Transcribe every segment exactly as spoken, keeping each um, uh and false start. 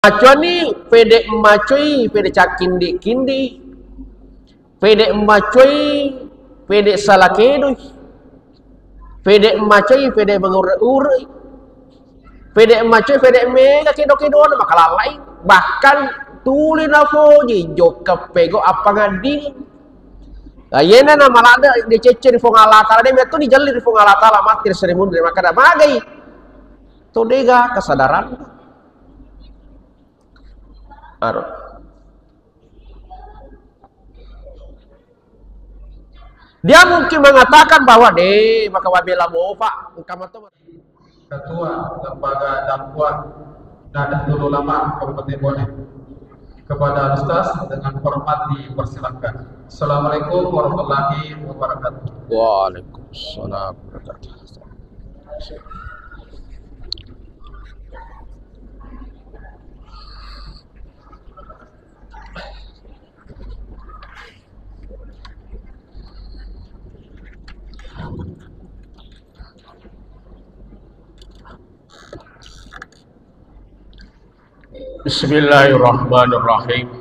Macoani pede macoi, pede cakkindi-kindi, pede macoi, pede salakedoi, pede macoi, pede mengure-urei, pede macoi, pede mega kedo-kedona makalallai. Bahkan tuli nafoji jokka pego appangadding. Ayena na maladde dicecce ri Fuang Allah Ta'ala, de metto dijelli ri Fuang Allah Ta'ala, matti ri seri munri, makkada magai to dega kesadaran. Aro. Dia mungkin mengatakan bahwa, "Deh, maka wabela mofa, engka mato." Ketua Lembaga Dakwah Nahdlatul Ulama Kabupaten Bone. Kepada Ustaz dengan hormat dipersilakan. Assalamualaikum warahmatullahi wabarakatuh. Waalaikumsalam warahmatullahi wabarakatuh. Bismillahirrahmanirrahim.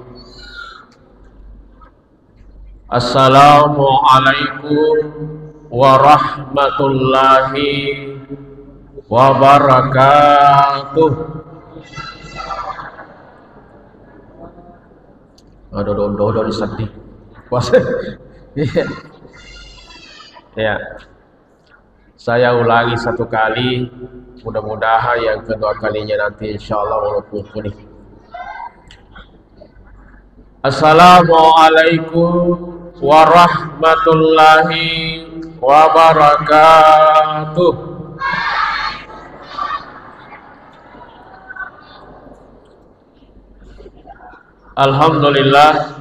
Assalamualaikum warahmatullahi wabarakatuh. Aduh, dodo, dodo, sedih. Puasa. Iya. Ya. Saya ulangi satu kali, mudah-mudahan yang kedua kalinya nanti insya Allah walaupun kuning. Assalamualaikum warahmatullahi wabarakatuh. Alhamdulillah.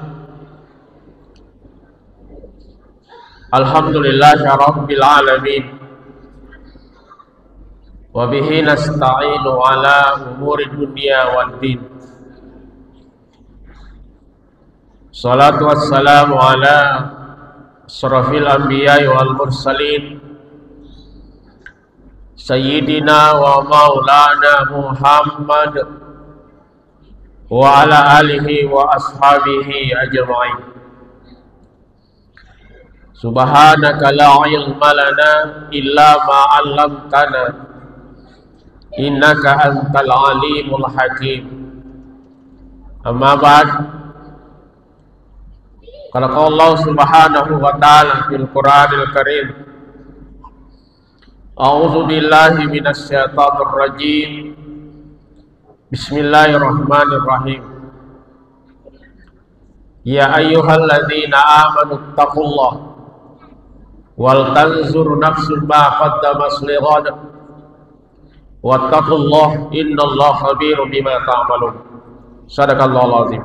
Alhamdulillahirabbil alamin. Wa bihi nasta'inu ala umuri dunya waddin. Salatu wassalamu ala asyrafil anbiya'i wal mursalin, Sayyidina wa maulana Muhammad wa ala alihi wa ashabihi ajma'in. Subhanaka la ilma lana illa ma 'allamtana, innaka antal alimul hakim. Amma ba'd. Qala Allah subhanahu wa ta'ala fil Qur'anil Karim. A'udzu billahi minasy syaithanir rajim. Bismillahirrahmanirrahim. Ya ayyuhalladzina amanu taqullah wal tanzur nafsum ma qaddamat lighad. Wattaqullah innallaha khabirum bima ta'malun. Sadaqallahul azim.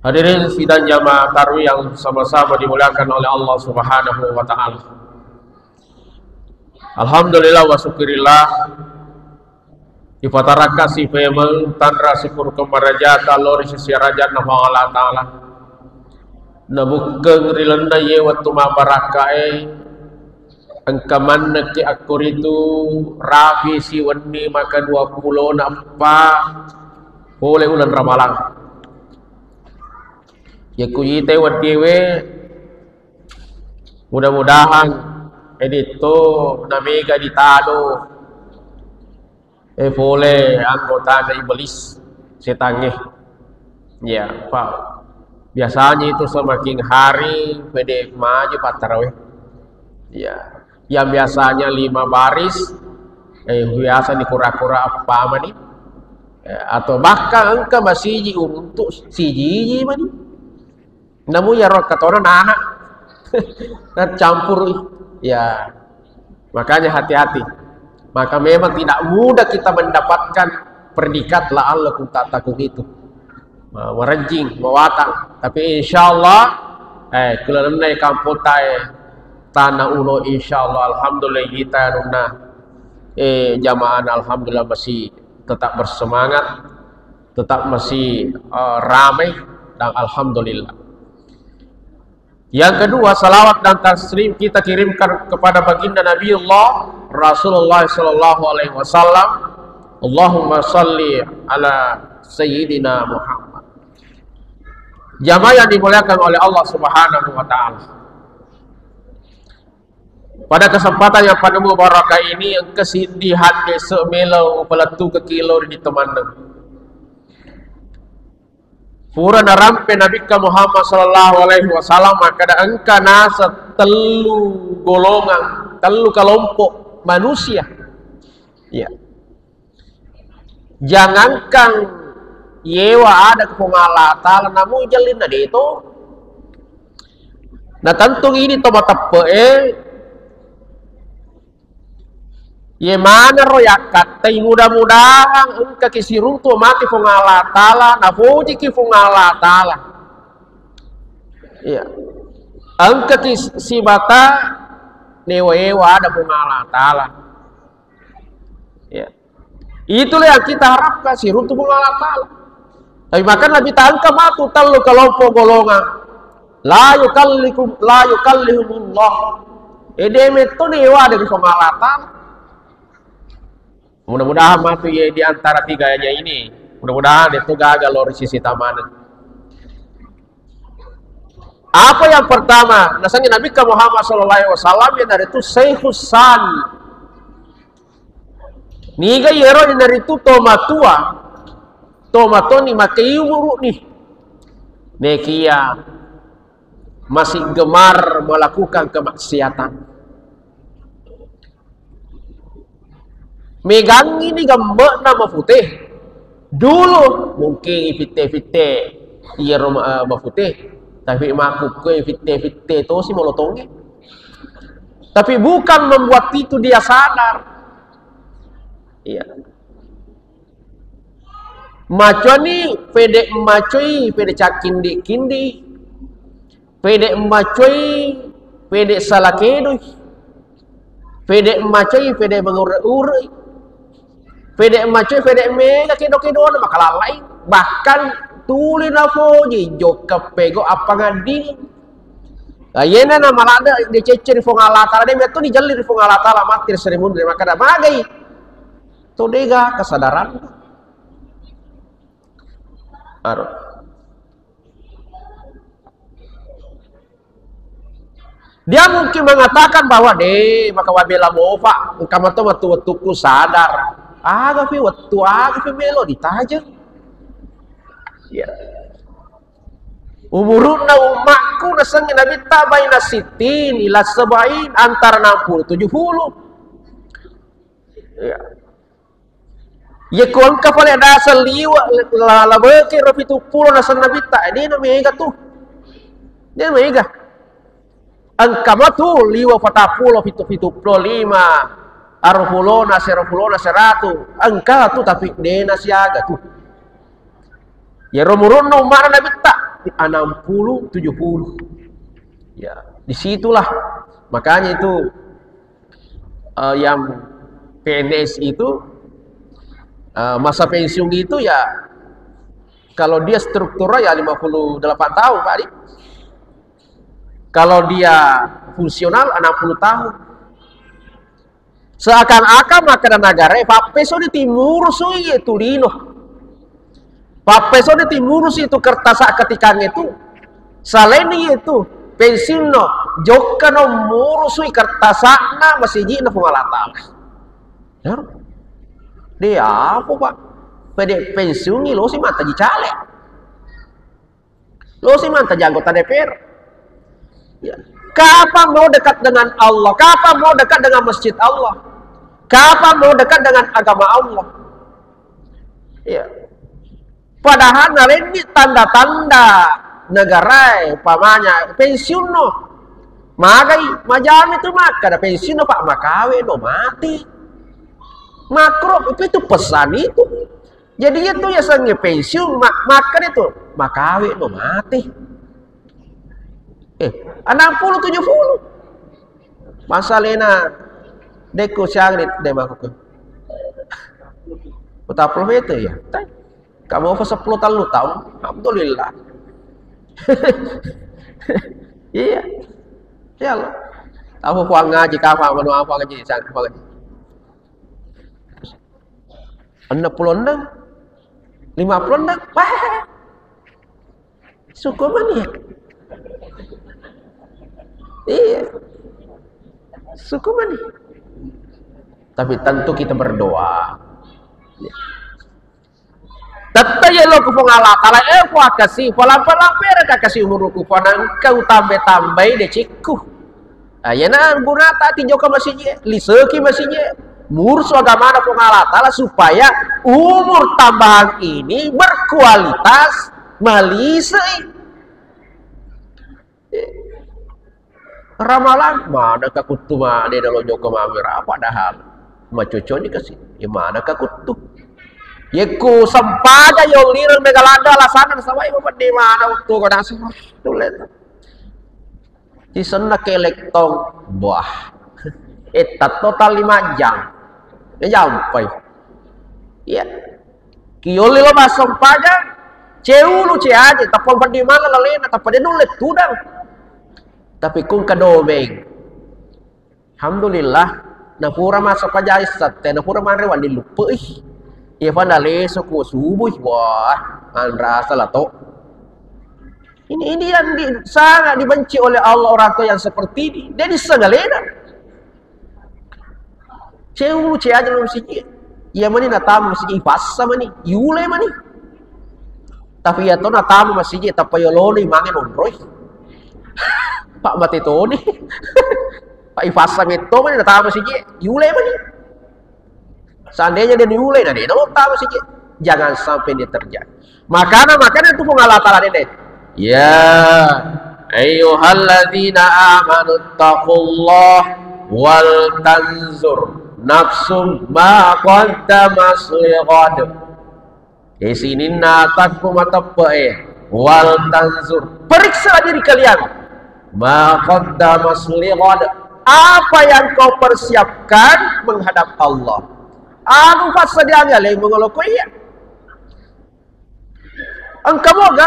Hadirin sidang jamaah tarwih yang sama-sama dimuliakan oleh Allah Subhanahu wa taala. Alhamdulillah wa syukurillah. Ipatarakka si pemeng tanra syukur kemarajata lori sisi rajanna Allah Ta'ala. Nabukkeng ri lenna ye wettu mabarakkae, engka mannekki akkoritu rapi si wenni maka dua pulo na eppa pole uleng Ramalang. Yakku itai weddiewe, mudah-mudahan editto namega ditado e pole anggotana iblis, setangnge. Ya, Pak. Biasanya itu semakin hari pede maju pattarawe. Ya. Yang biasanya lima baris, eh, biasa dikura-kura apa mani? Eh, atau bahkan engka masiji untuk siji mani. Namu iyaro katona nana. Nacampurui. Ya. Makanya hati-hati. Maka memang tidak mudah kita mendapatkan predikat la'allakum tattaqun itu. Ma-, marejjing, mawatang. Tapi insyaallah, eh, kulanennai kampota e tana ulo, insyaallah, alhamdulillah kita nunna, eh, jamaah alhamdulillah masih tetap bersemangat, tetap masih, eh, ramai, dan alhamdulillah. Yang kedua, salawat dan taslim kita kirimkan kepada baginda Nabiullah Rasulullah sallallahu alaihi wasallam, Allahumma salli ala Sayyidina Muhammad. Jamaah yang dimuliakan oleh Allah Subhanahu wa Ta'ala. Pada kesempatan yang penuh barakah ini, engka siddi hadis melo upalettu ke kilo di teman. Pura narampe Nabikka Muhammad sallallahu alaihi wasallam, makkeda engka naseng tellu golongan, tellu kelompok manusia. Ya. Jangankan yewa ada ke Puang Allah Ta'ala, namu jallinna deto. Nah, tentu ini to mateppe'e. Ye maneng ro yakkattai, mudah-mudahan engkaki siruntu mati Puang Allah Ta'ala, nafojiki Puang Allah Ta'ala. Iya. Engkaki sibata newa-ewa ada Puang Allah Ta'ala. Iya. Itulah yang kita harapkan, siruntu Puang Allah Ta'ala. Tapi maka Nabi tangka matu tellu kelompok golongan. La yukallikum-, la yukallihumullah. Ede metto dewa dari Puang Allah Ta'ala. Mudah-mudahan matu ye di antara tiganya ini. Mudah-mudahan itu gagal lo sisi tamana. Apa yang pertama? Nasengnge Nabi Muhammad sallallahu alaihi wasallam yang dari itu Syaikhus Sani. Niga yero inaritu tomatua, tomatoni makei umuru'ni. Nekia masih gemar melakukan kemaksiatan. Megangi ni gemme'na mafute. Dulu mungkin ifitte-fitte iyero ma-, eh, mafute. Tapi makkukku ifitte-fitte tosi molotongi. Tapi bukan membuat itu dia sadar. Iya. Maconi pede macoi, pede cakkindi-kindi, pede macoi, pede salakedoi, pede macoi, pede mengure-ure, pede macoi, pede mega kedo-kedona makalallai, bahkan tuli nafoji jokka pego appangadding. Nah, yena na maladde dicecce ri Puang Allah Ta'ala, de metto dijalli ri Puang Allah Ta'ala, matti ri seri munri, makkeda magai. To dega kesadaran. Aro. Dia mungkin mengatakan bahwa, "De, maka wabela mofa, engka mato matu wettukku sadar." Aga fi wettu, aga fi melo ditajeng. Ya. Umurunna ummakku nasengnge Nabitta baina sittin ila sebain, antara enam puluh tujuh puluh. Ya. Yekko engka pale dasa liwa la-, labeke ro pitu pulo naseng Nabitta, eh, de na mega tu. De na mega. Engka matu liwa patappulo, pitu, pitu pulo lima, aru pulona, sero pulona, seratu. Engka tu, tapi de na siaga tu. Yero murunna ummana Nabitta, enam puluh, tujuh puluh. Ya, disitulah. Makanya itu, eh, yang P N S itu, eh, masa pensiun itu ya, kalau dia struktural ya lima puluh delapan tahun, Pak Adi. Kalau dia fungsional, enam puluh tahun. Seakan-akan makkeda nagarae, "Pappesoni timurusui itu lino. Pappesoni timurusi itu kertas ketikang itu. Selain itu, pensiunno, jokkano murusui kertasakna masijikna Puang Allah Ta'ala." Yaro. De apa, Pak? Pede pensiungi losi mata ji caleg. Lo si mantaji anggota D P R. Ya. Kapan mau dekat dengan Allah? Kapan mau dekat dengan masjid Allah? Kapan mau dekat dengan agama Allah? Ya. Padahal nalenni tanda-tanda negara, umpamanya pensiunno. Magai, majami tu makkada pensiunno, Pak, makawe no mati. Makro itu, itu pesan itu. Jadi itu ya sengi pensiun, ma-, makan itu, makawe no mati. Eh, enam puluh, tujuh puluh. Masalena, deko siang de makuku. Kota Prof itu ya. Kamu apa sepuluh talu tahun? Alhamdulillah. Iya. Ya Allah. Tahu puang ngaji, kapan menu apa ngaji, sang apa ngaji. Enneng pulo enneng, lima pulo enneng, wah, suku mani. Iya, suku mani. Tapi tentu kita berdoa. Tette yello ku Puang Allah Taala, eh, puang kasi, polampe-lampe raka kasi umurku, puang engka utambe-tambai decikku. Ah, iyana gunata ki jokka masiji, liseki masiji. Mursu agamana Puang Allah Taala supaya umur tambahan ini berkualitas, malisei. Ramalang, mana kakuttu mane dalo jokka mami ra, padahal macoconi kasi. Ya mana kakuttu. Yekku sempaja yo lireng mega ladde alasanna nasawai mapeddi mana uttu kada sih. Tulen. Sisenna kelek tong. Wah. Eh, tatto tali majang. Ya jampai. Iya. Kiolli lo massempajang, ceulu ce aje, tappa peddi mala lalena, tappa de nulle tudang. Tapi kung kadomeng. Alhamdulillah, napura massempajang sette, napura manre wani luppe ih. Iya fa naleso ku subuh, wah, anrasa lato. Ini, ini yang di, sangat dibenci oleh Allah orang tua yang seperti ini. Dia disengalena. Ceu, ce aja lo masiji. Iya mani natama masiji, ipassa mani, iule mani. Tapi iya to natama masiji, tappa yololo imange monroi. Pak mate toni. Pak ipassa metto mani natama masiji, iule mani. Seandainya dia diule, nah dia lo tama masiji. Jangan sampai ini terjadi. Makana, makana itu Puang Allah Taala dede. Ya ayyuhalladzina amanu taqullah wal tanzur nafsum ma qaddamas lighad. Di sininna atakku mateppe'e, wal tanzur. Periksa diri kalian. Ma qaddamas lighad. Apa yang kau persiapkan menghadap Allah? Anu passadiangi alai mengoloko iya. Engka moga,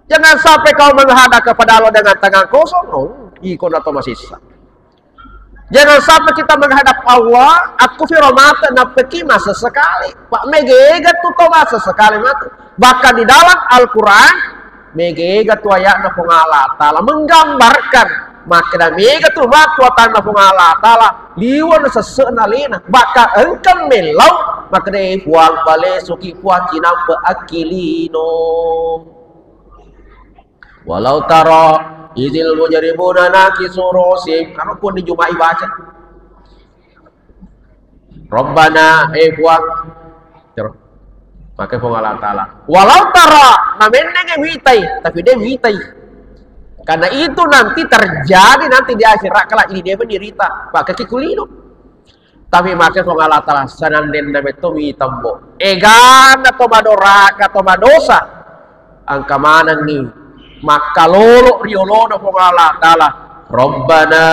jangan sampai kau menghadap kepada Allah dengan tangan kosong. Oh, iko nato masissa. Jangan sampai kita menghadap Allah, aku firomata napeki masa sekali. Pak, megega tu kau masa sekali matu. Bahkan di dalam Al-Quran, megega tu ayatna Puang Allah Ta'ala menggambarkan. Maka mega tu matu atanna Puang Allah Ta'ala. Liwan sesena lena. Bahkan engkau melau, maka deh Puang bale suki Puang cinampe akilino. Walau tara izil mujrimuna nakisu ru'usihim. Karena pun di Jumat baca. Rabbana, eh Puang. Terus. Pakai Puang Allah Ta'ala. Walau tara, namennenge witai, tapi dia witai. Karena itu nanti terjadi nanti di akhirat kelak ini dia menderita. Pakai kikulino. Tapi makkeda Puang Allah Ta'ala, sanandenna metto mitambo. Egana to madoraka to madosa. Engka manengngi makkalolo riolona Puang Allah Ta'ala. Rabbana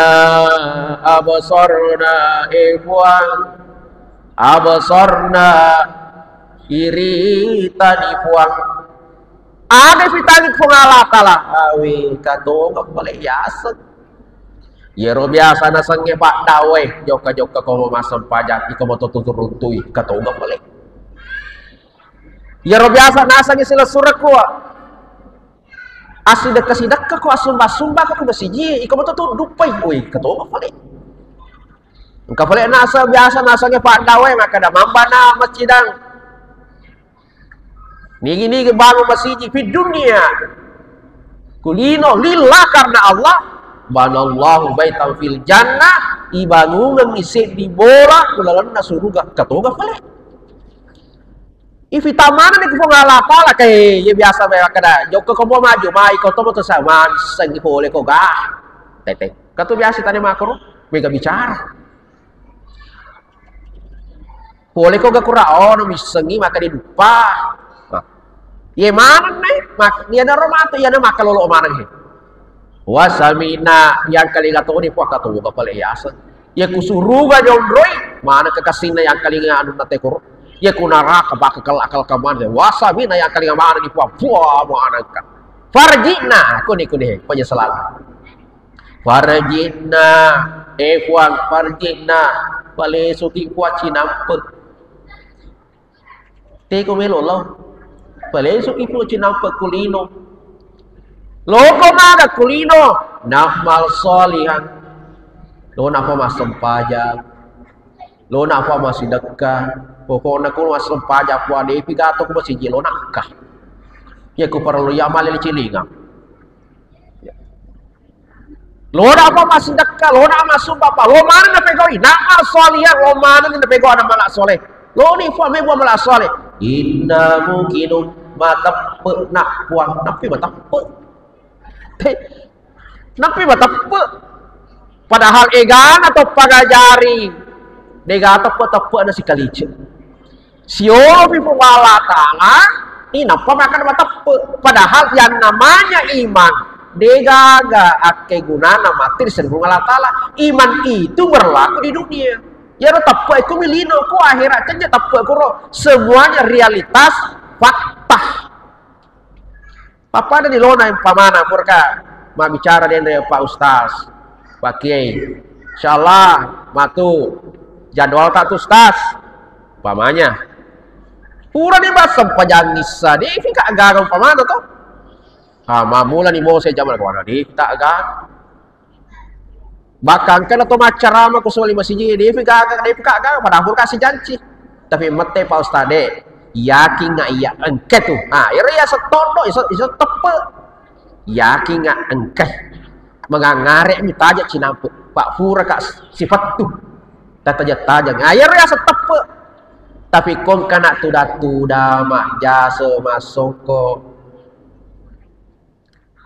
absarna, eh Puang. Absarna, iritani Puang. Ada fitangi Puang Allah Ta'ala. Awi, katonga pale yaseng. Iyaro biasa nasengnge paddawe, jokka-jokka ko massempajang, iko moto tutu runtui, katonga pale. Iyaro biasa nasengnge silessurekku, assidekka-sidekka ko, assumba-sumba ko masiji, iko moto tu duppai, ui, katonga pale. Engka pale nasa biasa nasengnge paddawe, makkeda mambana masjidang. Nigi-nigi bangun masiji fi dunia. Kulino lillah karena Allah. Banallahu baitan fil jannah. Ibangungengngi seddi bola ku lalenna suruga. Katoga pale. Ifitamana ni ku Puang Allah Ta'ala kai, ya biasa bae makkeda, jokka ko maju, mai ko to moto saman, sengi pole ko ga. Tete. Katu biasa tane makro, mega bicara. Pole ko ga kura ono missengi maka diduppa. Nah. Ye maneng ne, mak-, iyanaro matu, iyana makkalolo maneng he. Wasamina yang kali gatoni puaka toga pale yaseng. Ye ku suruga jonroi, mana kekasina yang kali anu natekoro. Ye ku naraka baka kala-kala kamane. Wasamina yang kali mana di puang, puang maneng ka. Farjina, kuni kuni penyesalan. Farjina, eh Puang, farjina, palesuki Puang cinampe. Teko melo lao. Palesuki Puang Cinampe ku lino. Loko maga ku lino, na'mal sholihan. Lona fa massempajang. Lona fa massidekka. Pokokna ku massempajang, Puang, depi gato ku masiji lona engka. Iya ku parellu iya male cilingang. Lona apa massidekka, lona massumpah, apa? Lo maneng napegau'i, na'mal sholihan, lo maneng napegau'i anak mala soleh. Loni Puang, mebbu mala soleh. Inna muqinun, mateppe na Puang, nappi mateppe. He, nappi mateppe. Padahal egana to pagajari, dega teppe-teppe na sikalice. Siolopi Puang Allah Ta'ala, inappa makkeda mateppe. Padahal yang namanya iman, degaga akkegunana matti ri seri Puang Allah Ta'ala. Iman itu berlaku di dunia. Iyaro teppe itu milino ku akhirat, tenja teppe kuro. Semuanya realitas, fakta. Pappada ni lona umpamana puraka mabbicara denre Pak Ustaz, Pak Kiai. Insyaallah matu jadwal tak tu Ustaz. Umpamanya. Pura ni massempajang issa, depi ka gaga umpamana to. Ha, mamula ni mose jaman kuana depi tak gaga. Bahkan engkana to maccarama ku soli masiji, depi gaga, depi ka gaga, padahal pura kasi janci. Tapi mette Pak Ustaz, de, yakin nggak iya engke tu? Ha, ero iya settondo, iso, iso teppe. Yakin nggak engke? Mengangare mi taja cinampe. Pak pura ka sifat tu. Tataja-taja. Ha, ero iya seteppe. Tapi kong kana tuda-tuda, majjase, massongko.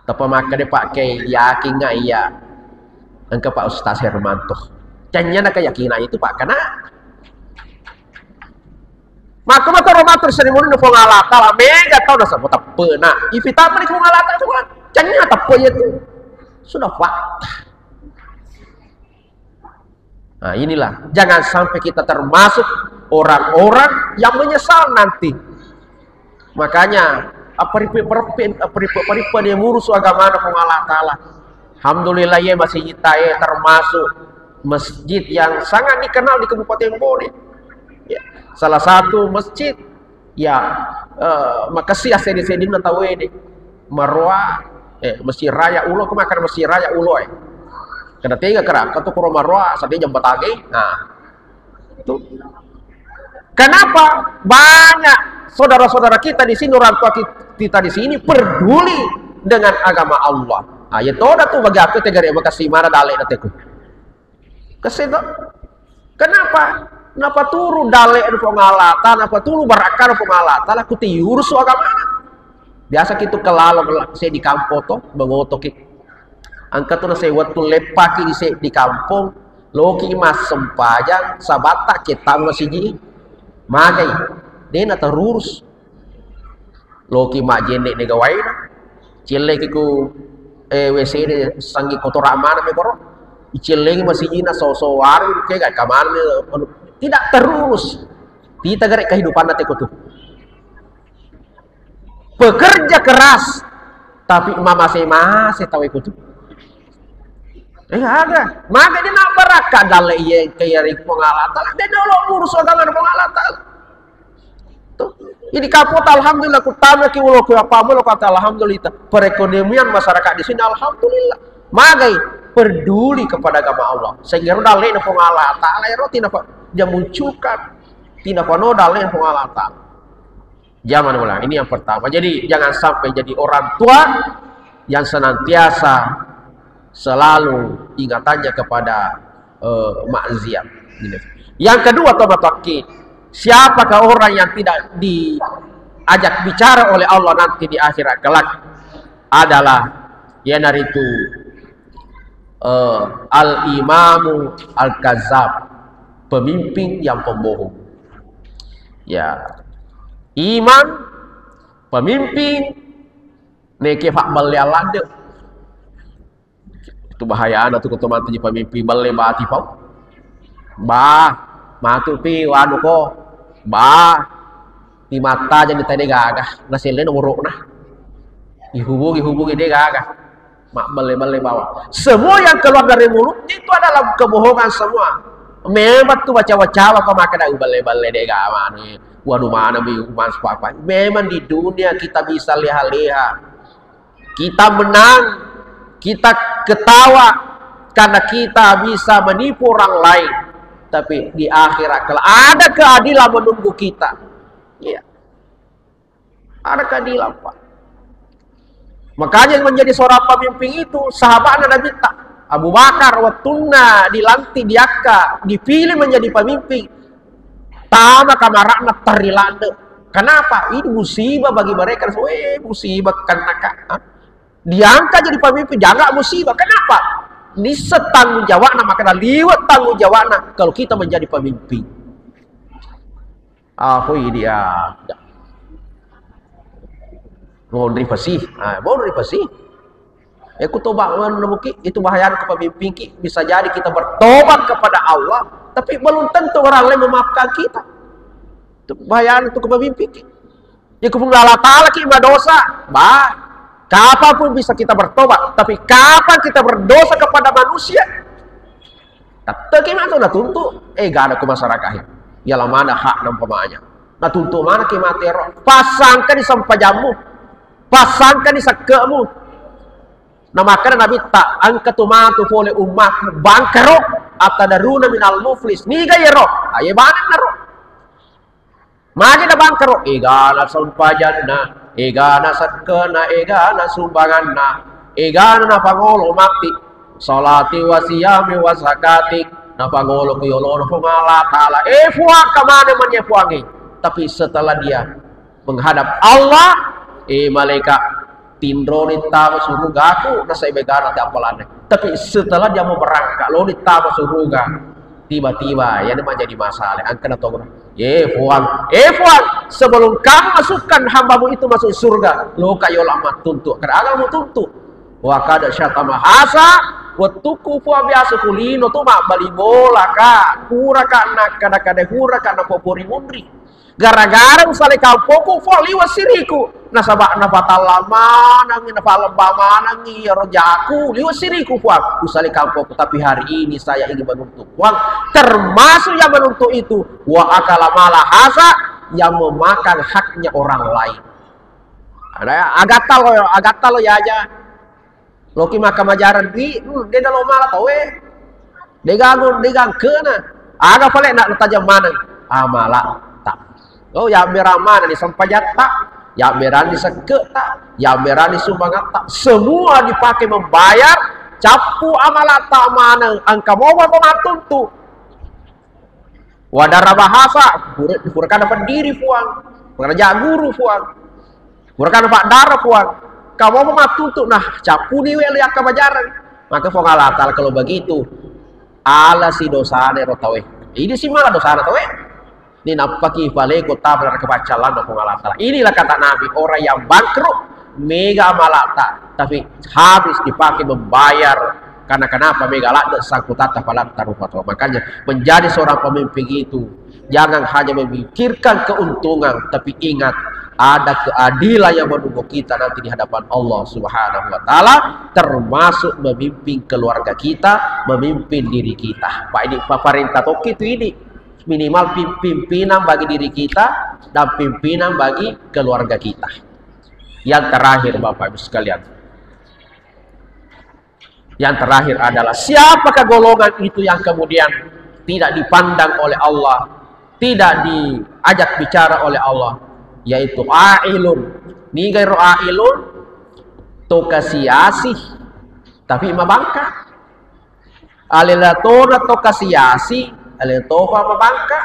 Tappa makkeda Pak Kiai, yakin nggak iya? Engka Pak Ustaz Hermanto. Canyana keyakinan itu Pak kana. Maka maka romatur seri mulu Puang Allah Ta'ala, mega tau nasaba teppe. Nah, ipitama ni Puang Allah Ta'ala, canyana teppe itu. Sudah fakta. Nah, inilah, jangan sampai kita termasuk orang-orang yang menyesal nanti. Makanya, apa ripe-, apa ripe-, apa ripe dia murusu agama Puang Allah Ta'ala. Alhamdulillah, ya, masih kita, ya, termasuk masjid yang sangat dikenal di Kabupaten Bone. Ya, salah satu masjid Ya, eh, makessing asseddi-seddinna tauwe de. Maroa, eh, Mesir Raya Ulo, ko makkeda Mesir Raya Ulo, eh. Kena tega kera, katu kuro maroa, seddi jembatangnge. Nah, itu. Kenapa banyak saudara-saudara kita di sini, orang tua ki-, kita di sini peduli dengan agama Allah? Ah, ya toda tu bagi aku tegare makessing mana dale dateku. Kese to? Kenapa? Napaturu dalle ri Puang Allah Ta'ala, napaturu barakka ri Puang Allah Ta'ala, ku tiurusu agamana. Biasa kitu kelalo seddi kampong to, mengotoki. Engka tu naseng wettu leppaki di seddi kampong, loki massempajang, sabatta cettang masiji. Magai, de naterurus. Loki majjenne de gawaina. Celleki ku, eh, W C de sanggi kotora maneng mi koro. Icellengi masijina so-so waru kega kamana mi, anu, tidak terurus. Tita gare kehidupanna teko tu. Pekerja keras tapi mamase-mase tau iko tu. Eh, aga. Maga de nabbarakka dalle iye ke yari Puang Allah Ta'ala. De dolo urus agama Puang Allah Ta'ala. Tuh. Jadi kapota alhamdulillah, kutamaki ulo ku apa mulo kata alhamdulillah. Perekonomian masyarakat di sini alhamdulillah. Magai peduli kepada agama Allah. Sehingga ro dalle na Puang Allah Ta'ala ro tina pa dia munculkan. Tina pano dalle na Puang Allah Ta'ala. Zaman ulang. Ini yang pertama. Jadi jangan sampai jadi orang tua yang senantiasa selalu ingatannya kepada, eh, maksiat. Gitu. Yang kedua, tobataki, siapakah orang yang tidak diajak bicara oleh Allah nanti di akhirat kelak? Adalah iyanaritu, eh, al-imamu al-kazzab, pemimpin yang pembohong. Ya, imam, pemimpin, neke fa balle alade. Itu bahayana tu, ko to mancaji pemimpin balle bati pau. Bah, matu pi anu ko. Bah, imatta jadi tadi gaga. Naselle nomorokna. Ihubungi, hubungi de gaga. Mak balle-balle bawa. Semua yang keluar dari mulutnya itu adalah kebohongan semua. Memang tu baca-baca apa makkeda balle-balle de gaga anu. Waduh, mana mi manfaat apa? Memang di dunia kita bisa leha-leha. Kita menang, kita ketawa karena kita bisa menipu orang lain. Tapi di akhirat kelak ada keadilan menunggu kita. Iya. Ada keadilan, Pak. Makanya yang menjadi seorang pemimpin itu sahabatnya Nabi ta-, Abu Bakar, waktunna dilantik, diakka, dipilih menjadi pemimpin. Tama kamarana terrilande. Kenapa? Ini musibah bagi mereka. Eh, musibah kenaka. Hah? Diangkat jadi pemimpin, dianggap musibah. Kenapa? Nisseng tanggung jawabna, makanya liwat tanggung jawabna kalau kita menjadi pemimpin. Ah, hoi dia. Monri pasi. Ah, monri pasi. Eh, ku toba menemuki, itu bahaya ke pemimpin ki. Bisa jadi kita bertobat kepada Allah, tapi belum tentu orang lain memaafkan kita. Itu bahaya itu ke pemimpin ki. Ya, ku Allah Ta'ala ki madosa. Bah, kapan pun bisa kita bertobat, tapi kapan kita berdosa kepada manusia, Tette ki matu natuntu, eh, gana ku masyarakat. Iya, la mana hak nampamanya. Natuntu mana ki mate ro. Pasangka di sempajammu. Pasangka di sekkemu. Nah, makanya Nabi ta, engka tu matu pole ummatku bangkaro, atadaruna minal muflis. Niga yero? Aye banang naro. Magi nabangkaro? Egana sempajanna, egana sekkena, egana sumbanganna, egana napangolo matti. Salati wa siyami wa zakati. Napangolo ku yolona Puang Allah Ta'ala. Eh, Puang, kemana manya Puang, eh? Tapi setelah dia menghadap Allah, eh, malaikat, tinroni tama surugaku, nasaba egana te appalanna. Tapi setelah dia mau berangkat, loni tama suruga, tiba-tiba, ya, ini menjadi masalah. Angkana tongro, "Ye, Puang, eh, Puang, sebelum kamu masukkan hambamu itu masuk surga, lo ka yola mattuntu, kada aga mau tuntu." Wa kada syatama hasa, wettuku Puang biasa kulino tu mabbali bola ka, pura ka na kada-kada, pura ka na popori munri. Gara-gara usale kampokku, fo liwa siriku. Nasaba napatalla manengngi, napalebba manengngi iyaro jaku, liwa siriku, Puang. Usale kampokku, tapi hari ini saya ingin menuntut, Puang. Termasuk yang menuntut itu, wa akala mala hasa, yang memakan haknya orang lain. Ada agatta lo, agatta lo ya aja. Loki makkamajareng ri, hmm, de nalo mala tauwe. De gago, de gangkena. Aga pale na natajeng maneng. Amala ta. Oh, yammerang maneng ni sempajatta, yammerang ni sekketa, yammerang ni sumbangatta. Semua dipakai membayar cappu amalatta maneng. Engka mopa ko mattuntu. Wadara bahasa, pura, pura kada pendiri, Puang. Pura kada guru, Puang. Pura kada paddara, Puang. Kamu apa mattutu? Nah, capuni we le akka bajarang. Maka Puang Allah Ta'ala, kalau begitu, alasi dosana ro tawe. Ini si mala dosana tawe. Ini nappaki paleko tapa neraka paccallanna Puang Allah Ta'ala. Inilah kata Nabi, orang yang bangkrut, mega amalata, tapi habis dipakai membayar karena kenapa? Mega ladde sangkutatta palatta rupa tau. Makanya menjadi seorang pemimpin itu jangan hanya memikirkan keuntungan, tapi ingat ada keadilan yang menunggu kita nanti di hadapan Allah Subhanahu wa Ta'ala, termasuk memimpin keluarga kita, memimpin diri kita. Pak, ini paparenta toki itu ini minimal pim-, pimpinan bagi diri kita dan pimpinan bagi keluarga kita. Yang terakhir, Bapak Ibu sekalian, yang terakhir adalah siapakah golongan itu yang kemudian tidak dipandang oleh Allah, tidak diajak bicara oleh Allah, yaitu ailun. Niga ro ailun? Toka siasih, tapi mabangka. Alena tona to kasiasi, alena tofa mabangka.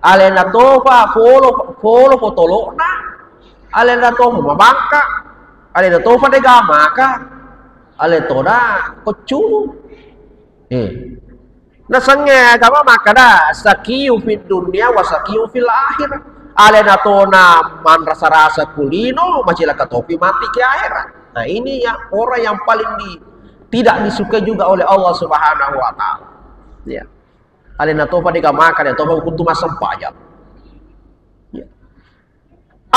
Alena tofa polo, polo potolokna, alena tofa mabangka. Alena tofa dega maka, alena tona koccu. Eh. Nasengnge agama makkeda, "Sakiyu fid dunya wa sakiyu fil akhirah." Alena tona manrasa-rasa kulino, macilaka topi mati ke akhirat. Nah, ini ya orang yang paling di-, tidak disukai juga oleh Allah Subhanahu wa Ta'ala. Ya. Alena tofa dega maka, alena tofa kuntu massempajang. Ya.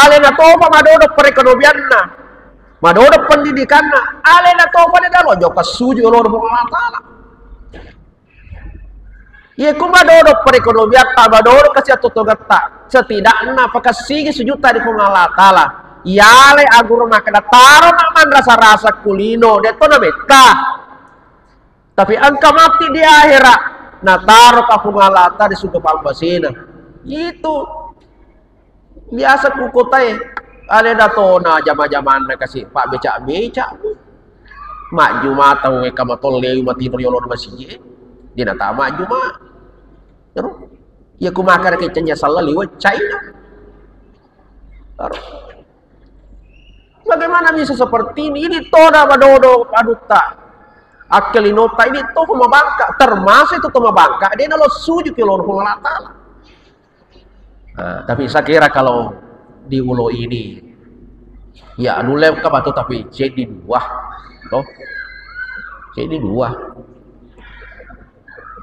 Alena tofa madodo perekonomianna, madodo pendidikanna, alena tofa de dalo jokka suju loro Puang Allah Ta'ala. Iya ku madodo perekonomiatta, madodo kasi attotongatta, setidakna pakessingi sujutta di Puang Allah Ta'ala. Iyalai aguru makkeda, taro na manrasa-rasa kulino, de to na metta. Tapi engka matti di akhirat, nataro ka Puang Allah Ta'ala di suku pambasena. Itu biasa ku kotae, alena tona jama-jamanna kasi pabbeca-beca. Majjuma tau e kamatolle matinro yolo masigi, dina tama majjuma. Terus, ya ku makan kecenya salah liwat China. Terus, bagaimana bisa seperti ini? Ini toda madodo adutta. Akkelinota ini to mabangka, termasuk itu to mabangka, dia nalo suju ke loro Allah Ta'ala. Nah, tapi saya kira kalau di ulo ini, ya, nulle ka batu tapi jadi dua, toh. Jadi dua.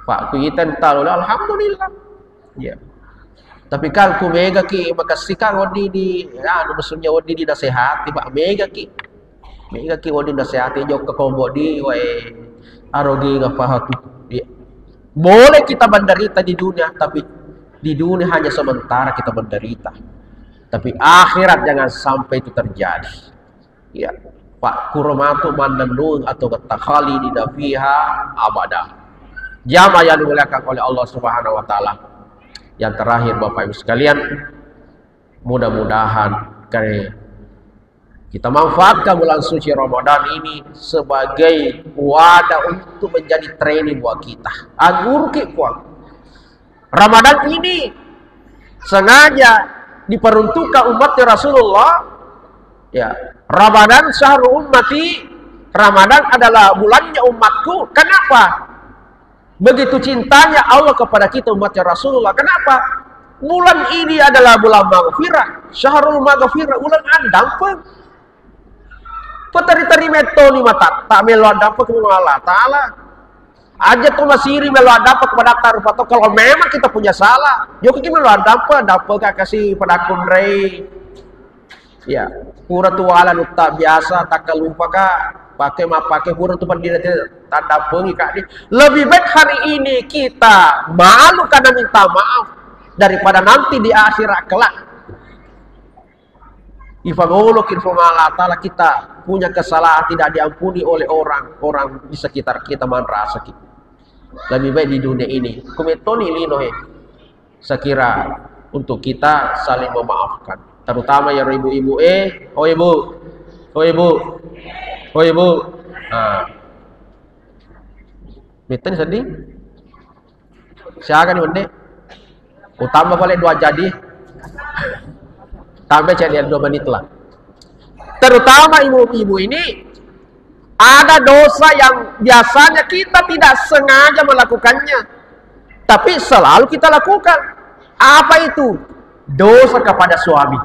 Pak kuita talo, alhamdulillah. Ya. Tapi kan ku mega ki makasih kan wedding di, ya, anu, maksudnya wedding di nasihati, Pak, mega ki. Mega ki wedding nasihati jokka kombo di, wae, arogi ngapahaku. Ya. Boleh kita menderita di dunia, tapi di dunia hanya sementara kita menderita. Tapi akhirat jangan sampai itu terjadi. Ya, Pak, kuro matu mannennung atau takhali di dafiha abada. Jamaah yang dimuliakan oleh Allah Subhanahu wa Ta'ala. Yang terakhir, Bapak Ibu sekalian, mudah-mudahan kare kita manfaatkan bulan suci Ramadan ini sebagai wadah untuk menjadi training buat kita. Agur ki, Puang. Ramadan ini sengaja diperuntukkan umat Rasulullah. Ya, Ramadan syahru ummati, Ramadan adalah bulannya umatku. Kenapa? Begitu cintanya Allah kepada kita umatnya Rasulullah. Kenapa? Bulan ini adalah bulan maghfirah, syahrul maghfirah, bulan addampeng. Peteri-teri mettoni matatta melo addampeng ke Allah Ta'ala. Aja tu masiri melo addampeng kepada taruh atau kalau memang kita punya salah, joko ki melo addampeng, addampeng ka kasi pada kunrei. Ya, pura tu wala nutta biasa, takkalupa ka, pakai mappake pura tu pendiri taddampeng ka di. Lebih baik hari ini kita malu karena minta maaf daripada nanti di akhirat kelak. Ifagoloki Puang Allah Ta'ala kita punya kesalahan tidak diampuni oleh orang-orang di sekitar kita, manrasa kita. Lebih baik di dunia ini. Kumetoni lino he. Saya kira untuk kita saling memaafkan. Terutama ya ibu-ibu eh, oh ibu, oh ibu, oh ibu. Nah. Meten sedih. Siaga nih, Bende? Utambah balik dua jadi. Tambah cek dia dua menit lah. Terutama ibu-ibu ini, ada dosa yang biasanya kita tidak sengaja melakukannya, tapi selalu kita lakukan. Apa itu? Dosa kepada suami.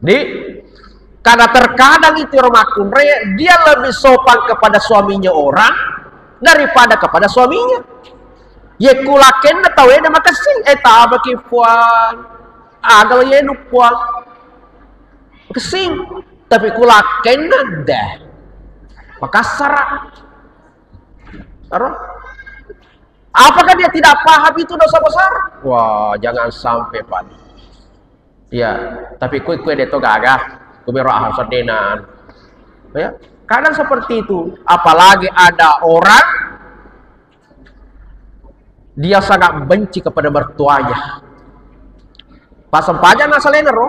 Di, karena terkadang itu orang makunre, dia lebih sopan kepada suaminya orang daripada kepada suaminya. Ye kulakenna tau eda makessing, eh, tabaki puang, agak ye nu puang. Makessing, tapi kulakenna deh. Makassara. Aro? Apakah dia tidak paham itu dosa besar? Wah, jangan sampai, Pak. Iya, tapi kue-kue deto gagah, kue mero ahal sedenan. Ya, kadang seperti itu. Apalagi ada orang dia sangat benci kepada mertuanya. Pasempajang na salena ro.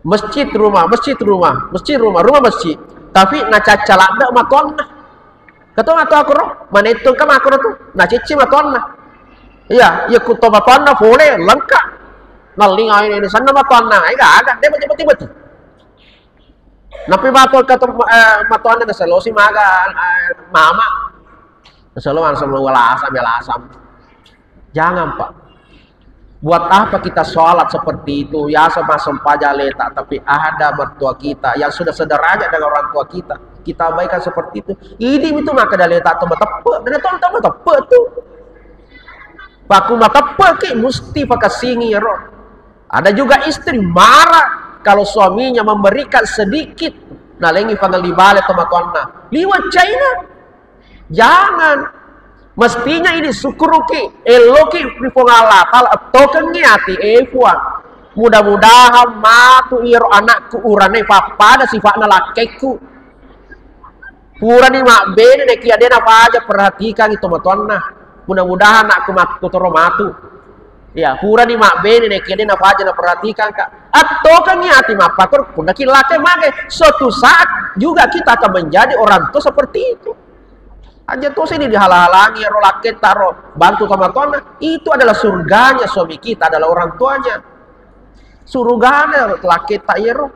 Masjid rumah, masjid rumah, masjid rumah, rumah masjid. Tapi nacacca ladde matuanna. Ketua matuaku ro, manettung ka makku tu, nacicci matuanna. Iya, iya ku to matuanna pole lengka. Nalling ayo ini sanna matuanna, ai gaga, dia betul-betul. Napi matuan kata, eh, matuanna naselosi maga, eh, mama. Naselo langsung walasam, walasam. Jangan, Pak. Buat apa kita sholat seperti itu? Ya, sama sempajang letak, tapi ada mertua kita yang sudah sederajat dengan orang tua kita. Kita abaikan seperti itu. Ini itu maka dari letak tu mateppe. Dan itu tu mateppe tu. Paku mateppe ki, musti pakassingi ro. Ada juga istri marah kalau suaminya memberikan sedikit. Nalengi pangali bale tomatoanna. Liwat China. Jangan. Mestinya ini syukuruki, eloki ri Puang Allah Ta'ala, ettokengngi ati, eh Puang. Mudah-mudahan matu iyaro anakku urane pappada sifa'na lakkekku. Purani mabbene, nekia de nafaja perhatikan tomatoanna. Mudah-mudahan anakku makkutoro matu. Ya, purani mabbene, nekia de nafaja naperhatikan ka. Ettokengngi ati mappakoro, punna ki lakke mage. Suatu saat juga kita akan menjadi orang tua seperti itu. Aja to sini dihalang-halangi ro lakketta ro, bantu tomatoanna. Itu adalah surganya suami kita, adalah orang tuanya. Surgana lakketta iyaro.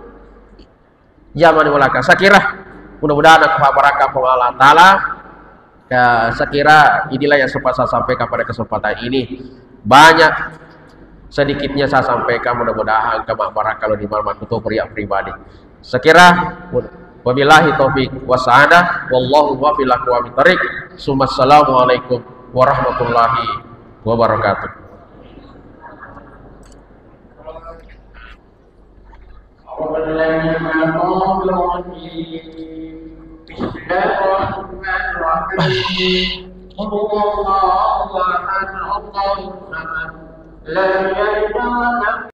Jamani walaka. Saya kira mudah-mudahan aku barakah Puang Allah Ta'ala. Ya, saya kira inilah yang sempat saya sampaikan pada kesempatan ini. Banyak sedikitnya saya sampaikan, mudah-mudahan kama barakah kalau di malam aku tuh pria pribadi. Saya kira wabillahi taufik wasa'adah, wallahu muwaffiq ila aqwamit thariq. Sumassalamualaikum warahmatullahi wabarakatuh. Bismillahirrahmanirrahim. Qul huwallahu ahad, Allahus samad. Lam yalid wa lam